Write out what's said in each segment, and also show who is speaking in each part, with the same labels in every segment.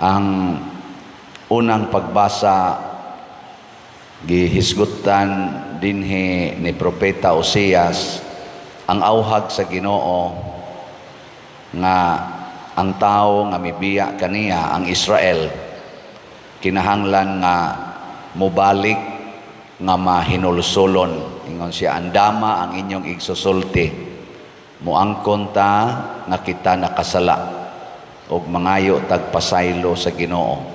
Speaker 1: Ang unang pagbasa, gihisgutan dinhi ni Propeta Oseas ang auhag sa Ginoo nga ang tao nga mibiya kaniya, ang Israel, kinahanglan nga mobalik nga mahinulsulon. Ingon siya, "Andama ang inyong igsusulti. Muangkon ta nga kita nakasala og mangayo tag pasaylo sa Ginoo."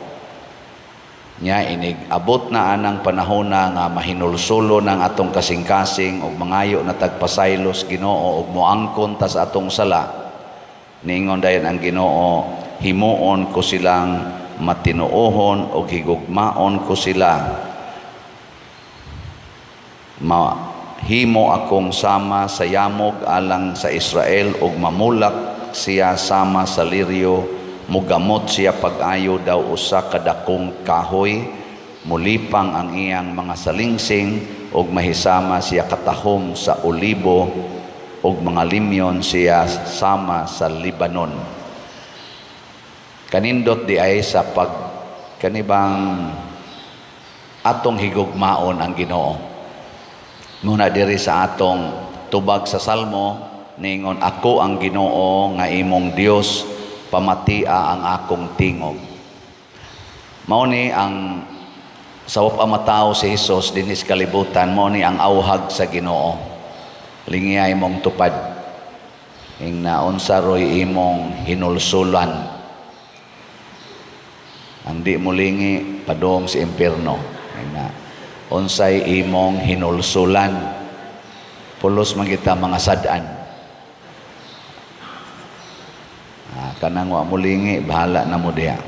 Speaker 1: Nya inig abot na anang panahona nga mahinulsulo ng atong kasing-kasing og mangayo na tag pasaylo sa Ginoo og moangkon ta sa atong sala, niingon dayon ang Ginoo, "Himuon ko silang matinuohon og higugmaon ko sila. Mahimo akong sama sa yamog alang sa Israel ug mamulak siya sama sa liryo. Mugamot siya pag-ayo daw usa ka dakong kahoy, mulipang ang iyang mga salingsing ug mahisama siya katahom sa olibo ug mga limyon siya sama sa Lebanon." Kanindot di ay sa pag kanibang atong higugmaon ang Ginoo. Muna diri sa atong tubag sa Salmo, ningon, "Ako ang Ginoo nga imong Dios, pamatia ang akong tingog." Mao ni ang sa wa pa matawo si Hesus dinhi sa kalibutan, mao ni ang auhag sa Ginoo. Lingiyay mong tupad. Ing naunsa roy imong hinulsulan. Ang di mo lingi, padong sa impierno. Ing na unsay imong hinulsulan. Pulos man kita mga sad-an. Ah, kanang wa mo lingi, bahala na mo diha.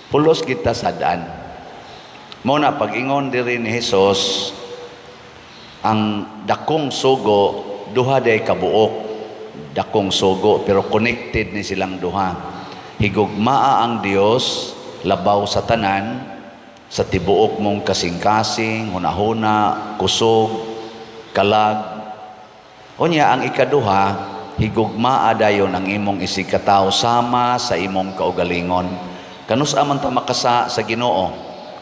Speaker 1: Pulos kita sad-an. Mo na pag-ingon diri ni Hesus, ang dakong sugo, duha day kabuok dakong sugo, pero connected ni silang duha. Higugmaa ang Dios labaw sa tanan, sa tibuok mong kasing-kasing, hunahuna, kusog, kalag. Unya ang ikaduha, higugmaa dayon ang imong isigkatawo sama sa imong kaugalingon. Kanus-a man ta makasa sa Ginoo?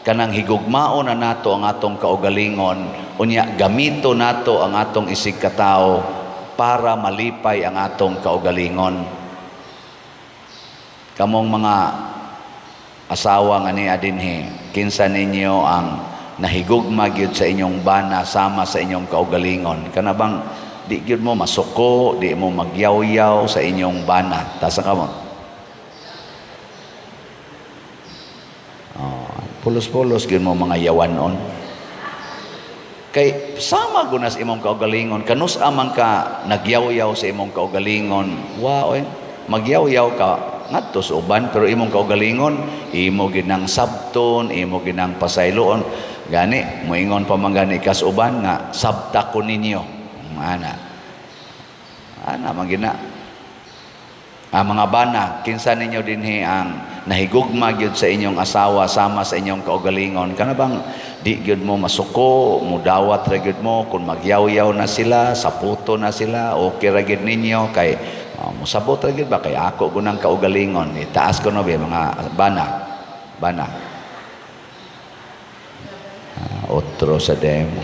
Speaker 1: Kanang higugmao na nato ang atong kaugalingon, unya gamito nato ang atong isigkatawo para malipay ang atong kaugalingon. Kamong mga asawa nga niya dinhi, kinsa ninyo ang nahigugma gyud sa inyong bana sama sa inyong kaugalingon? Kana bang di gyud mo masuko, di mo magyawyaw sa inyong bana? Tasa ka mo. Oh, pulos-pulos gyud mo mga yawanon. Kay sama gunas imong kaugalingon, kanus amang ka nagyawyaw sa imong kaugalingon, wa oy, magyawyaw ka ngadto sa uban, pero imong kaugalingon imo ginang sabton, imo ginang pasayloon. Gani moingon pa man gani kas uban nga sabta ko ninyo. Ana. Ana man gina. Ang mga bana, kinsa ninyo dinhi ang nahigugma gyud sa inyong asawa sama sa inyong kaugalingon? Kana bang di gyud mo masuko, mudawat ra gyud mo kung magyawyaw na sila, saputo na sila, okay ra gyud ninyo kay musabot ra gyud ba kay ako gunang kaugalingon? Itaas ko no ba mga bana. Bana. Ah, otro sa demo.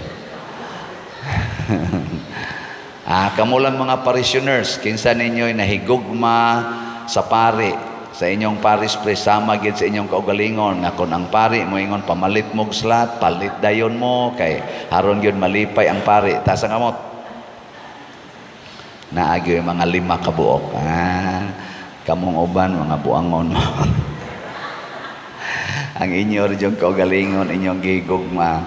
Speaker 1: Ah, kamo lang mga parishioners, kinsa ninyo'y nahigugma sa pari, sa inyong parish priest sama gyud sa inyong kaugalingon, nga kung ang pari moingon pamalit mo og slot, palit dayon mo kay aron gyud malipay ang pari? Taas ang kamot. Naa gyud mga 5 ka buok. Ah, kamong uban mga buangon mo. Ang inyo rin yung kaugalingon, inyong gigugma.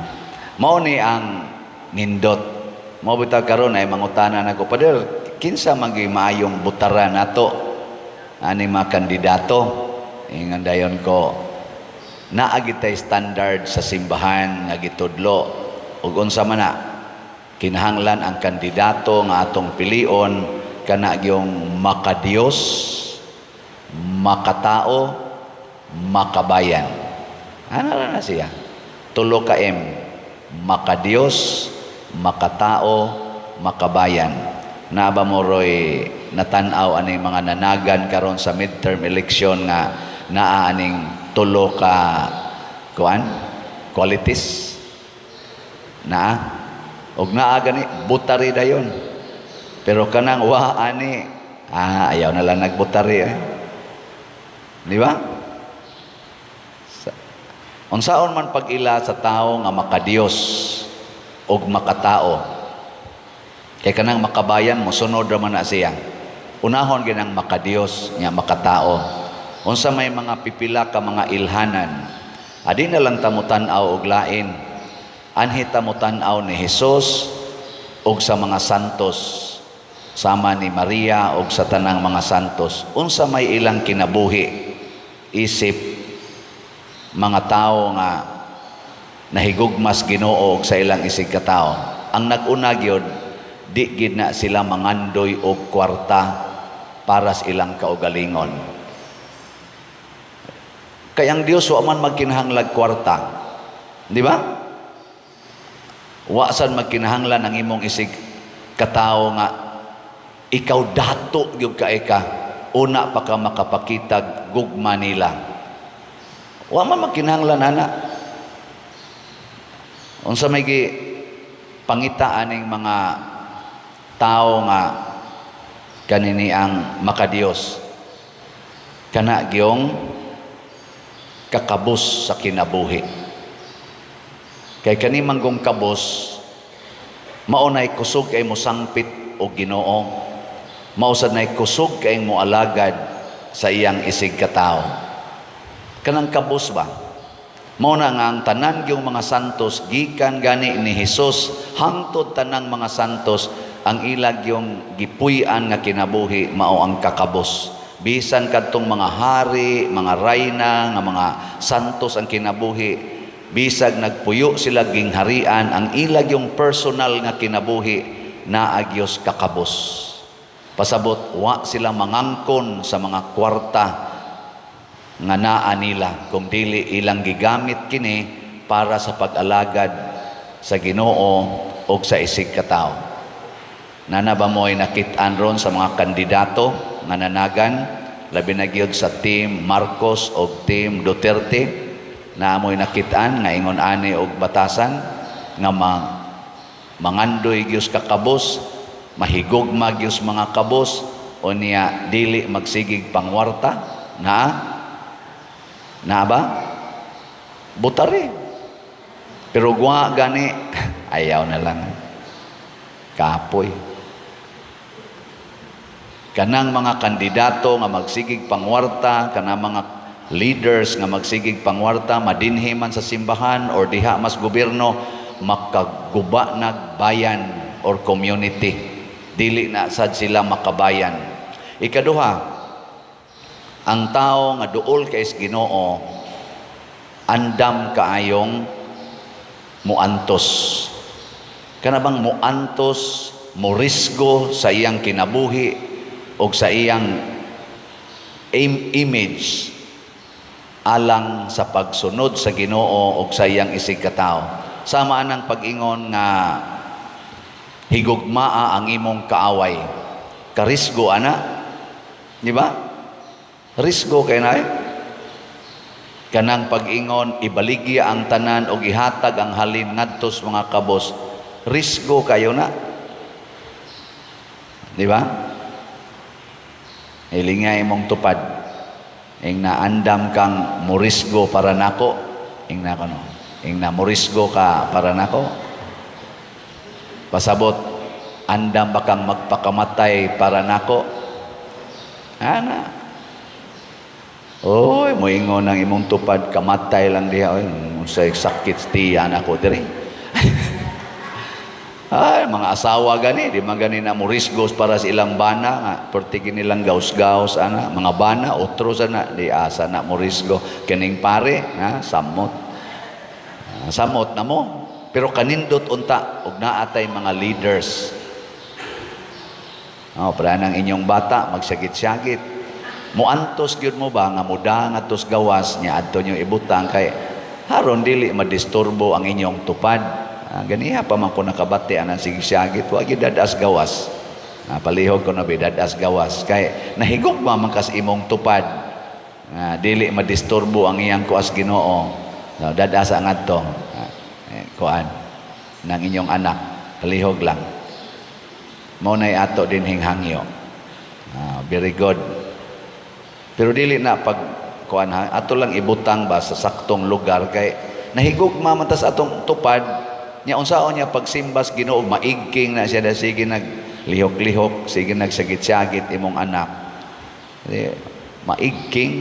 Speaker 1: Mao ni ang nindot. Mao bitaw karon ay mangutana nako, "Pader, kinsa man gyud maayong butaran nato ani mga kandidato?" Ingon dayon ko, naa gitay standard sa simbahan nga gitudlo. Ug unsa man na? Kinahanglan ang kandidato nga atong pilion kana gyung makadiyos, makatao, makabayan. Ano na siya? Tulo ka M. Makadiyos, makatao, makabayan. Naa ba mo roy natan-aw aning mga nanagan karon sa midterm election nga naa aning tulo ka kuan qualities? Naa og naa gani, butari dayon. Pero kanang wa ani, ah, ayaw na lang nagbutari eh. Di ba? Unsaon man pag-ila sa tawo nga makadiyos og makatao? Kay kanang makabayan, mosunod ra man na siya. Unahon ginang makadiyos nga makatao. Unsa may mga pipila ka mga ilhanan? Adi na lang ta motan-aw og lain. Anhi ta motan-aw ni Hesus og sa mga santos, sama ni Maria og sa tanang mga santos. Unsa may ilang kinabuhi isip mga tawo nga nahigugmas Ginoo og sa ilang isig katawo? Ang nag-una gyud, di gid na sila mangandoy og kwarta para sa ilang kaugalingon. Kay ang Dios wa man magkinahanglag kwarta. Di ba? Wa sad magkinahanglan ang imong isig katawo nga ikaw dato gyud kay ka una pa ka makapakitag gugma nila. Wa man magkinahanglan ana. Unsa may gi pangita aning mga tao nga kanini ang makadiyos? Kana gyong kakabos sa kinabuhi. Kay kani manggong kabos, mao nay kusog kay mosangpit og Ginoo, mao sad nay kusog kay moalagad sa iyang isig katawo. Kanang kabos ba? Mao na nga ang tanan gyung mga santos, gikan gani ni Hesus hangtod tanang mga santos, ang ilag yung gipuy-an nga kinabuhi mao ang kakabos. Bisan kadtong mga hari, mga rayna nga mga santos ang kinabuhi, bisag nagpuyo sila gingharian, ang ilag yung personal nga kinabuhi naa gyos kakabos. Pasabot, wa sila mangangkon sa mga kwarta nga naa nila kung dili ilang gigamit kini para sa pag-alagad sa Ginoo og sa isig katawo. Nana ba mo'y nakit-an ron sa mga kandidato nga nanagan, labi na gyud sa Team Marcos og Team Duterte? Na mo'y nakit-an nga ingon ani og batasan nga mangandoy gyud kakabos, mahigugma gyud mga kabos, o niya dili magsigig pangwarta? Naa na ba? Butari. Pero gwa gani, ayaw na lang. Kapoy. Kanang mga kandidato nga magsigig pangwarta, kanang mga leaders nga magsigig pangwarta, madinhi man sa simbahan or diha mas gobyerno, makaguba nag bayan or community. Dili na sad sila makabayan. Ikaduha, ang tao nga duol kay Ginoo, andam kaayong muantos. Kana bang muantos, morisgo sa iyang kinabuhi o sa iyang image alang sa pagsunod sa Ginoo o sa iyang isig katawo. Sama anang pag-ingon nga higugmaa ang imong kaaway. Karisgo ana. Di ba? Risgo kay na eh. Kanang pag-ingon ibaligya ang tanan og ihatag ang halin ngadto sa mga kabos. Risgo kayo na. Di ba? Hilinga imong tupad. Ing naandam kang morisgo para nako. Ing na kono. Ing na morisgo ka para nako. Pasabot, andam ba kang magpakamatay para nako? Ana. Oy, moingon ang imong tupad, kamatay lang diha, oy, unsay sakit tiyan ako diri. Ay, mga asawa gani, di man gani na morisgos para sa ilang bana nga perti nilang gaus-gaus ana, mga bana otro sana di asa na morisgo kining pare ha, samot. Ah, samot na mo. Pero kanindot unta og naa tay mga leaders. Oh, para nang inyong bata magsagit-sagit. Muantos gyud mo ba nga muda ngadtos gawas niya adto nyo ibutang kay haron dili madisturbo ang inyong tupad. Ah, ganiha pa man ko nakabati anang sige-sagit, wa gyud dadas gawas. Ah, palihog ko na dadas gawas kay nahigugma man kas imong tupad. Ah, dili madisturbo ang iyang kuas Ginoo. So, dadasa ngadto. Ah, eh, kuan ng inyong anak, palihog lang. Mao nay ato dinhing hangyo. Ah, very good. Pero dili na pag kuan ha, ato lang ibutang ba sa saktong lugar kay nahigugma man tas atong tupad nya, unsaon niya pagsimbas Ginoo, maigking na siya da sige nag lihok-lihok, sige nagsagit-sagit imong anak. Di, maigking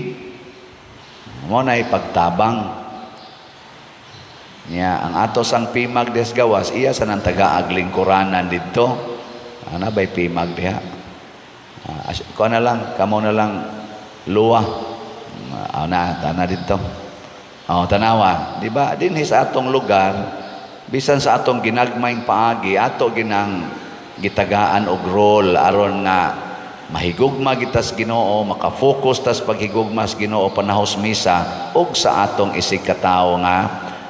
Speaker 1: mo na pagtabang niya. Ang ato sang pimag des gawas, iya sa nang tagaag lingkuranan didto. Ana bay pimag diha? Ah, kuan na lang, kamo na lang luwa. Ah, na tana didto. Oh, tanawa, di ba? Dinhi sa atong lugar, bisan sa atong ginagmayng paagi, ato ginang gitagaan og role aron nga mahigugma gitas Ginoo, maka-focus tas paghigugma sa Ginoo panahos misa ug sa atong isig katawo nga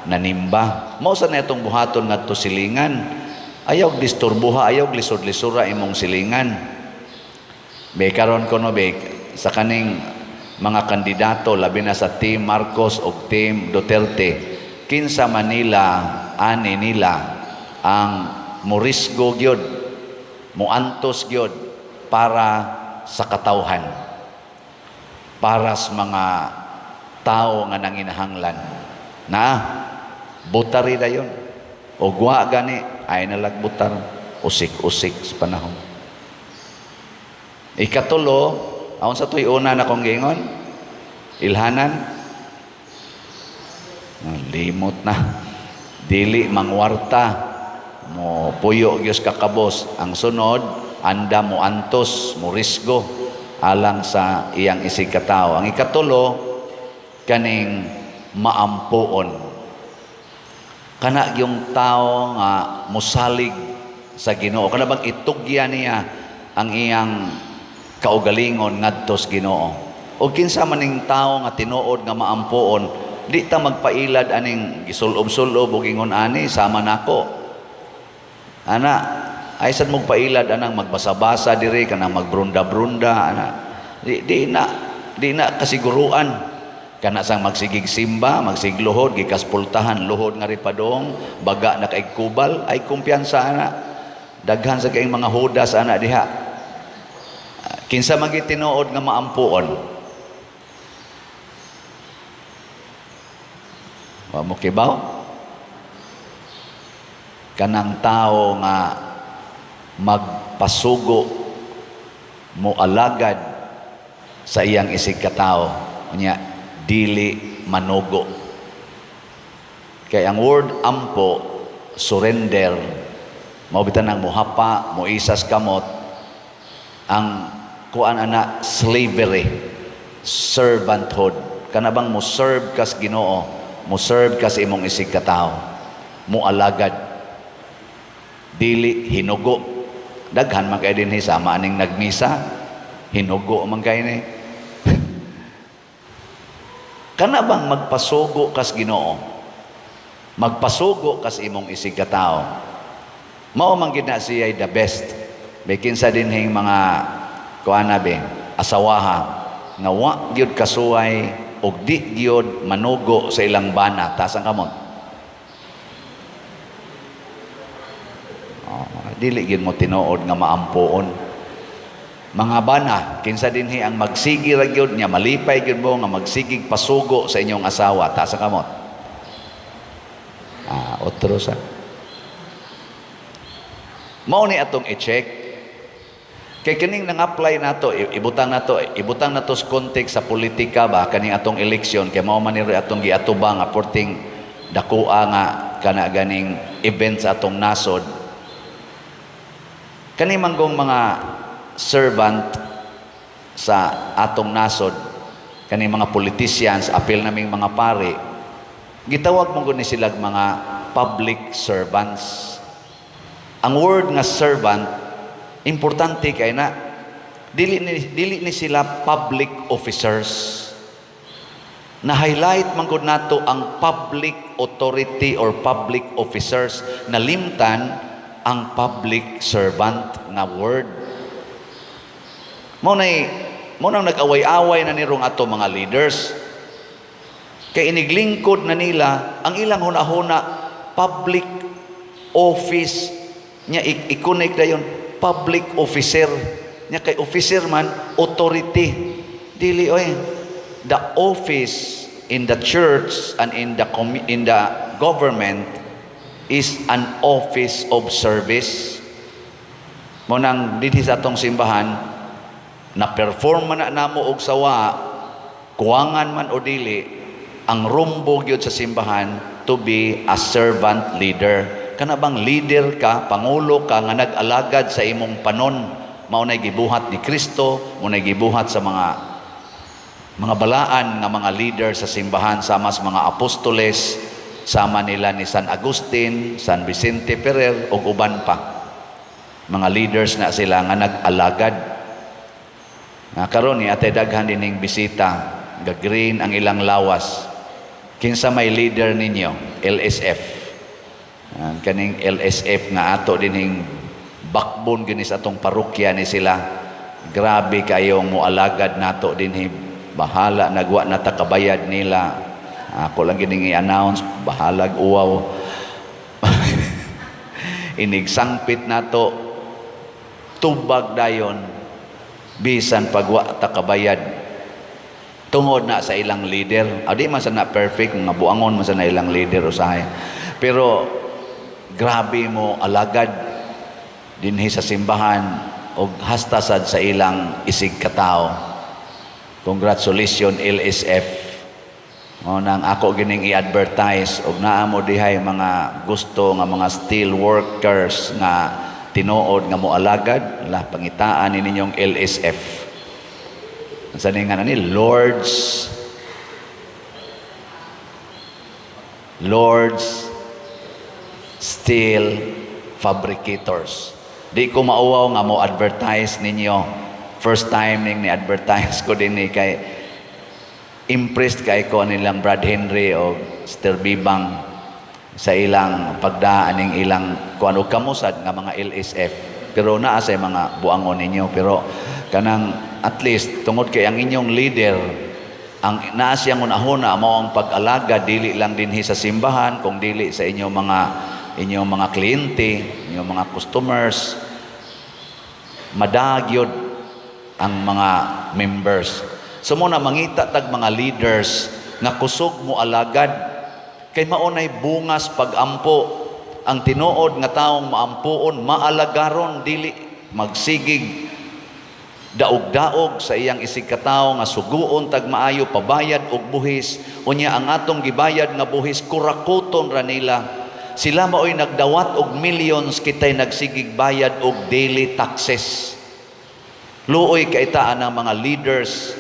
Speaker 1: nanimba. Mao sa na itong buhaton ngadto silingan. Ayaw disturbuha, ayaw lisod-lisura imong silingan. Be karon kuno be sa kaning mga kandidato, labi na sa Team Marcos ug Team Duterte, kinsa Manila ani nila ang morisgo gyud, muantos gyud para sa katawhan, para sa mga tao nga nanginahanglan na butari dayon o wa gani ay nalag butar usik-usik sa panahon. Ikatulo, aon sa tuy una na kong giingon? Ilhanan. Ah, limot na. Dili mangwarta, mo puyo gyud kakabos. Ang sunod, anda mo antos, mo risgo alang sa iyang isig katawo. Ang ikatulo, kaning maampuon. Kana yung tao nga musalig sa Ginoo. Kana bang itugyan niya ang iyang kaugalingon ngadto sa Ginoo. O kinsa man ning tao nga tinuod nga maampuon, di ta magpailad aning gisulob-sulob og ingon ani sama nako. Ana, ay sad magpailad anang magbasa-basa diri kanang magbrunda-brunda ana. Di na kasiguruan kana sang magsigig simba, magsigluhod, gikaspultahan, luhod nga ripadong, baga na kay kubal, ay kumpiyansa ana. Daghan sa kayong mga hudas ana diha. Kinsa man gyud tinuod nga maampuon? Wa mo kibaw? Kanang tao nga magpasugo, mo alagad sa iyang isig katao unya dili manugo. Kay ang word ampo, surrender, mao bitan ang muhapa, moisas kamot, ang kuan ana, slavery, servanthood. Kana bang mo serve kas Ginoo, mo serve kas imong isig katao, mo alagad, dili hinugo. Daghan man kay dinhi sama aning nagmisa, hinugo man kay ni. Kana bang magpasugo kas Ginoo, magpasugo kas imong isig katao, mao man gid na siya the best. May kinsa dinhing mga kuana be, asawaha nga wa gyud kasuway og di gyud manugo sa ilang bana? Taas ang kamot. Oh, dili gyud mo tinuod nga maampuon. Mga bana, kinsa dinhi ang magsigi ra gyud nya malipay gyud mo nga magsigig pasugo sa inyong asawa? Taas ang kamot. Ah, otro sa. Mao ni atong i-check. Kay kining nang-apply nato, ibutang nato sa context sa politika ba, kaning atong eleksyon, kay mao man ni atong giatubang nga porting dakoa nga kana ganing event sa atong nasod. Kani manggong mga servant sa atong nasod, kani mga politicians, apil naming mga pari, gitawag mo gud ni silag mga public servants. Ang word nga servant, importante kay na dili ni sila public officers. Na highlight man gud nato ang public authority or public officers, nalimtan ang public servant nga word. Mao nang nag-away-away na nirong ato mga leaders. Kay iniglingkod na nila ang ilang hunahuna, public office nya, i-connect dayon public officer nya, kay officer man, authority. Dili oy. The office in the church and in the government is an office of service. Mao nang dinhi sa atong simbahan, na perform man na namo og sawa, kuwangan man o dili, ang rumbo gyud sa simbahan to be a servant leader. Kana bang leader ka, pangulo ka nga nag-alagad sa imong panon. Mao nay gibuhat ni Kristo, mao nay gibuhat sa mga balaan nga mga leader sa simbahan, sama sa mga apostoles, sama nila ni San Agustin, San Vicente Ferrer ug uban pa. Mga leaders na sila nga nag-alagad. Nga karon ni atay daghan dining bisita, ga-green ang ilang lawas. Kinsa may leader ninyo? LSF. Ang kaning LSF nga ato dinhing backbone gini sa atong parokya ni sila. Grabe kayong moalagad nato dinhi. Bahala nagwa na ta kabayad nila. Ako lang gining i-announce, bahalag uwaw. Inigsangpit nato, tubag dayon bisan pagwa ta kabayad tungod na sa ilang leader. Adi man sa na perfect, mga buangon man sa na ilang leader usahay, pero grabe mo alagad dinhi sa simbahan og hasta sad sa ilang isig katao. Congratulations, LSF. Mao nang ako gining i-advertise og naa mo dihay mga gusto nga mga steel workers nga tinuod nga moalagad, la pangitaan ni ninyong LSF. Sa ni nga ni Lord's Steel Fabricators. Di ko mauwaw nga mo advertise ninyo. First time ning ni-advertise ko din ni kay impressed kay ko nilang Brad Henry o Sister Bibang sa ilang pagdaan ning ilang kuan, og kamusad nga mga LSF. Pero naa sa mga buangon ninyo, pero kanang at least tungod kay ang inyong leader, ang naa siyang unahuna mao ang pag-alaga, dili lang dinhi sa simbahan kung dili sa inyong mga kliyente, inyong mga customers, madagyod ang mga members. So mao na mangita tag mga leaders nga kusog mo alagad kay maunay bungas pagampo. Ang tinuod nga taong maampuon, maalagaron, dili magsigig daog-daog sa iyang isig katawo nga suguon tag maayo, pabayad og buhis. Unya ang atong gibayad nga buhis, kurakuton ra nila. Sila maoy nagdawat og millions, kitay nagsigig bayad og daily taxes. Luoy kay ta ang mga leaders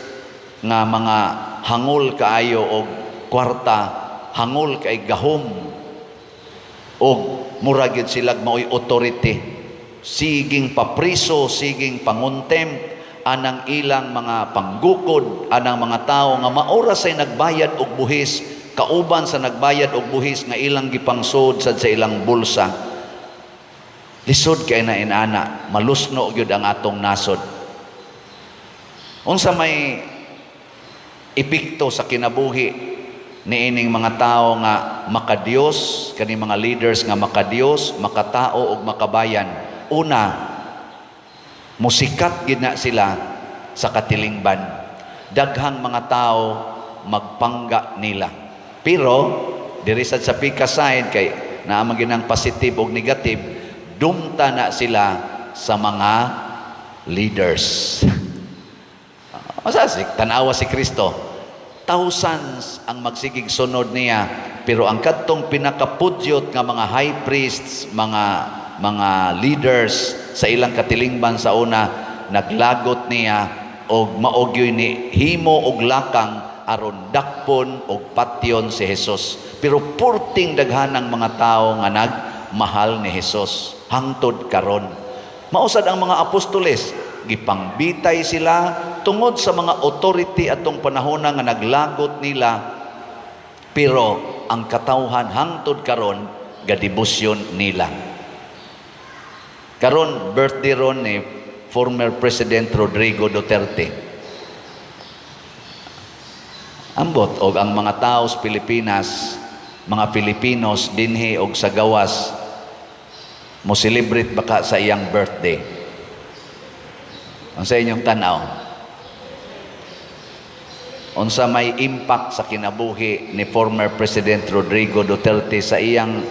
Speaker 1: nga mga hangol kaayo og kwarta, hangol kay gahom og mura gyud sila maoy authority, siging papriso, siging pangontempt anang ilang mga panggukod anang mga tao nga maora say nagbayad og buhis, kauban sa nagbayad og buhis nga ilang gipangsod sad sa ilang bulsa. Lisod kay na inana, malusno gyud ang atong nasod. Unsa may epekto sa kinabuhi niining mga tao nga makadiyos, kani mga leaders nga makadiyos, makatao ug makabayan? Una, musikat gid na sila sa katilingban. Daghang mga tao magpangga nila. Pero diri sad sa pika side, kay naa man ginang positive ug negative, dumta na sila sa mga leaders. Masa si tanawa si Kristo. Thousands ang magsigig sunod niya, pero ang kadtong pinakapudyot nga mga high priests, mga leaders sa ilang katilingban sa una, naglagot niya og maogyoy ni himo og lakang aron dakpon og patyon si Jesus. Pero purting daghanang mga tao nga nagmahal ni Jesus hangtod karon. Mausad ang mga apostoles, gipangbitay sila tungod sa mga authority atong panahon nga naglagot nila, pero ang katawhan hangtod karon gadebosyon nila. Karon birthday ron ni former President Rodrigo Duterte? Ambot og ang mga tao sa Pilipinas, mga Filipinos dinhi og sa gawas, mo celebrate baka sa iyang birthday? Ang sa inyong tanaw? Unsa may impact sa kinabuhi ni former President Rodrigo Duterte sa iyang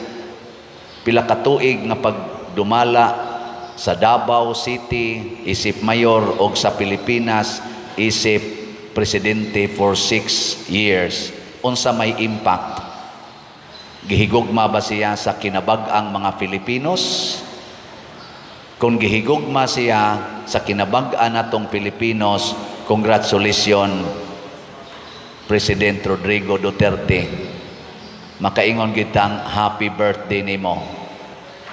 Speaker 1: pila ka tuig nga pagdumala sa Davao City isip mayor og sa Pilipinas isip presidente for 6 years? Unsa may impact? Gihigugma ba siya sa kinabag-ang mga Filipinos? Kung gihigugma siya sa kinabag-an natong Filipinos, congratulations, President Rodrigo Duterte. Makaingon kitang happy birthday nimo.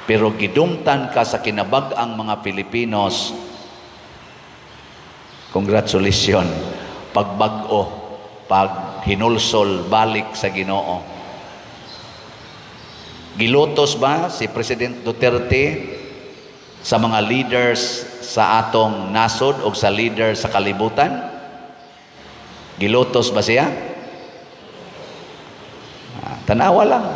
Speaker 1: Pero gidumtan ka sa kinabag-ang mga Filipinos, congratulations, pagbag-o, pag hinulsol balik sa Ginoo. Gilutos ba si President Duterte sa mga leaders sa atong nasod o sa leader sa kalibutan? Gilutos ba siya? Ah, tanawa lang.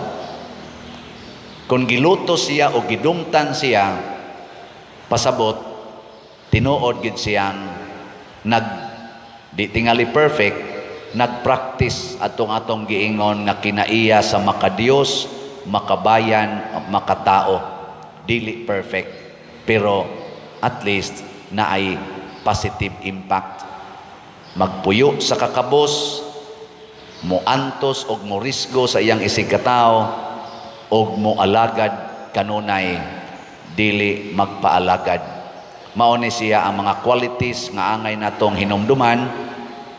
Speaker 1: Kung gilutos siya o gidumtan siya, pasabot, tinuod gid siyang di tingali perfect, nagpractice atong atong giingon nga kinaiya sa makadiyos, makabayan, makatao. Dili perfect, pero at least naay positive impact. Magpuyo sa kakabos, moantos og morisgo sa iyang isig katao, og moalagad kanunay, dili magpaalagad. Mao ni siya ang mga qualities nga angay natong hinumduman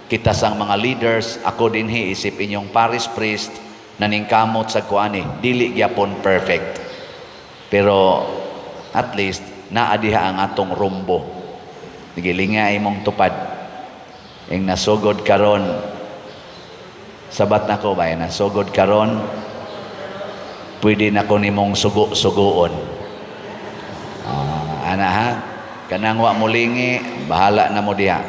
Speaker 1: kita sang mga leaders. Ako dinhi isip inyong parish priest, naningkamot sa kuani, dili gyapon perfect, pero at least naa diha ang atong rumbo. Gilinga imong tupad ing nasugod karon. Sabat nako ba, nasugod karon, pwede na ko nimong sugo-sugoon. Ah, ana ha, kanang wa molingi, bahala na mo diha.